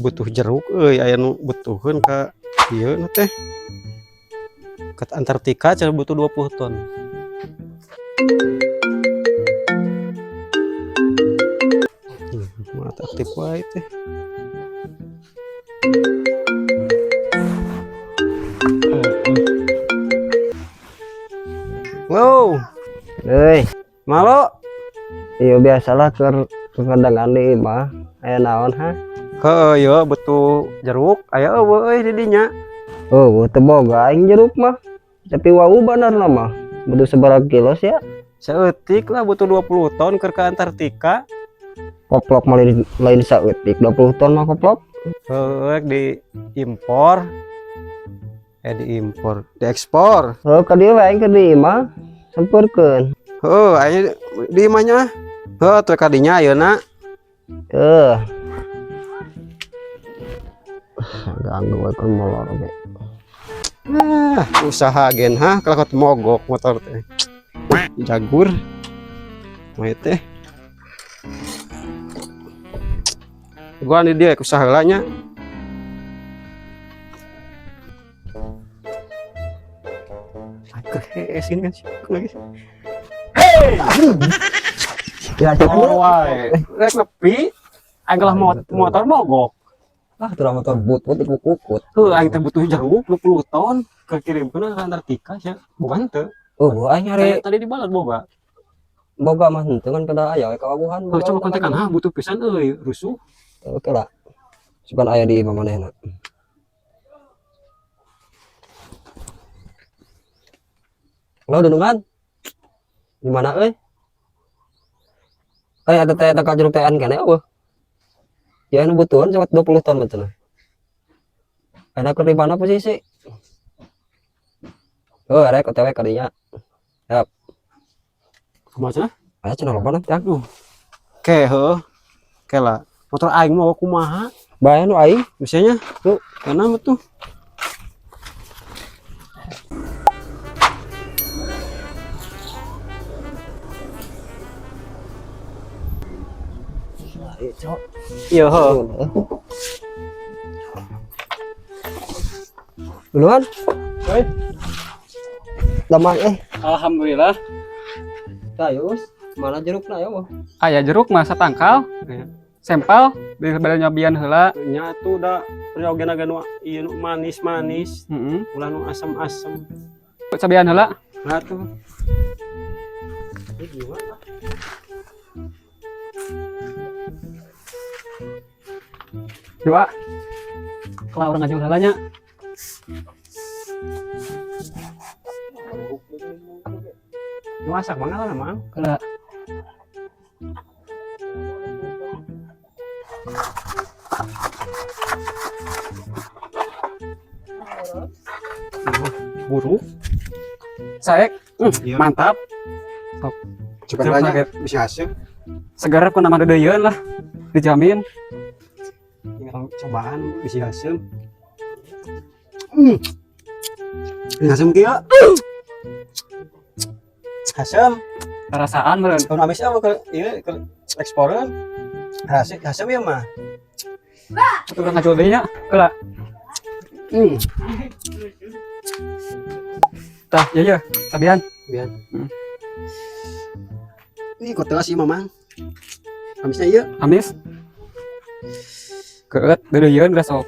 Butuh jeruk euy, aya nu butuheun ka ieu na teh. Ke Antartika cenah butuh 20 ton. Mata aktif wae teh. Wow, Euy, malo. Iya biasalah keur kekandangan di imah. Aya naon ha? Heuh, ieu butuh jeruk, aya eueuh euy di dinya. Oh, teu boga aing jeruk mah. Tapi wau bener mah. Butuh sabaraha kilo sia? Saeutik lah, butuh 20 ton keur ke Antartika. Koplok mah lain, lain saeutik 20 ton mah, koplok. Heuh, di impor. Eh, diimpor, diekspor. Heuh, ka dieu we aing keur di imah. Sampeurkeun. Heuh, aya di imahnya. Heuh, tuh ka dinya ayeuna. Eh. Ganggu we keur molor oge. Ah, usaha gen ha, kalau mogok motor teh. Jagur. Mah teh. Gua di dia usaha heula nya. Keur hees gini kan sih. Lagi. Ya, Oh, wae. Rek nepi aing lah motor mogok. Ah, tuh motor but-but iku kukut. Heuh, aing teh butuh jeruk 20 ton kekirimkeun ke Antartika sia. Bukan teu. Oh, aing nyari Tadi di balad boga. Boga mah henteu kan kada aya we kawabuhan. Heuh, coba kontekan ha, butuh pisan euy, rusuh. Oke lah. Sugan aya di imah manehna. Halo, Dunungan. Di mana euy? Eh, ada teh teh jeruk tean kene eueuh. Ya anu butuhan cuma 20 ton betul. Ada keur di mana posisi? Oh, rek OTW ka dinya. Siap. Kumaha cenah? Aya cenah loba tang. Oke, heuh. Oke lah. Motor aing mau kumaha? Bae nu aing. Misalnya, tuh, karena tuh. Iya, heuh. Duluan. Oi. Damang eh. Alhamdulillah. Tayus, mana jerukna ya mah? Aya jeruk mah satangkal. Iya. Sempal di bade nyobian heula. Nya tuh da peryogeuna ge nu ieu nu manis-manis, Heeh. ulah nu asem-asem. Cobian heula. Nah tuh. Ini gimana? Dua. Kalau urang ngajual heula nya. Nu masak mana lah, Mang? Heula. Buruk. Saek. Iya. Mantap. Coba Coba nanya kaget. bisa hasil. Segar ku nama deudeuieun lah. Dijamin. Tinggal cobaan bisa hasil. Ini hasil kieu. Hasil. Perasaan meureun. Tahun amis apa ke ieu ke eksporan. Hasil hasil ya mah. Atuh urang ngajual deui nya. Heula. Tah, ieu ye, sabian. Biar. Ini kok telas sih mamang. Amisnya ieu. Amis. Keut deudeuieun geus sok.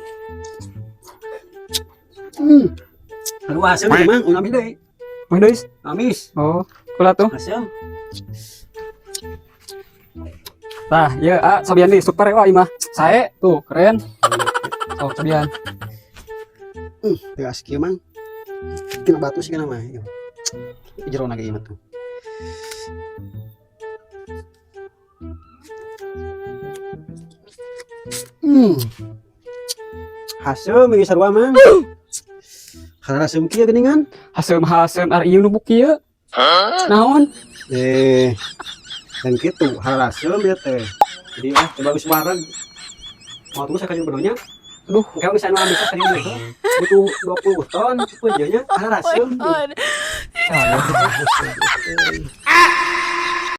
Aduh hasil ieu mang, ulah amis deui. Mah deui. Amis. Oh, kula tuh. Hasil. Tah, ieu ah cobian deui super wah ieu mah. Sae tuh, keren. Sok cobian. Teas kieu mang. Tina batu sih kana mah. Ieu. Jero na ge ieu mah tuh. Haseum ieu sarua mang. Karena haseum kieu geuningan. Haseum-haseum ari ieu nu buk kieu. Naon? Eh. Dan gitu, haseum ieu teh. Jadi ah coba geus wareg. Mau tunggu sakali bedonya. Aduh, Kayak misalnya nu bisa tadi itu butuh 20 ton, itu aja nya haseum. God.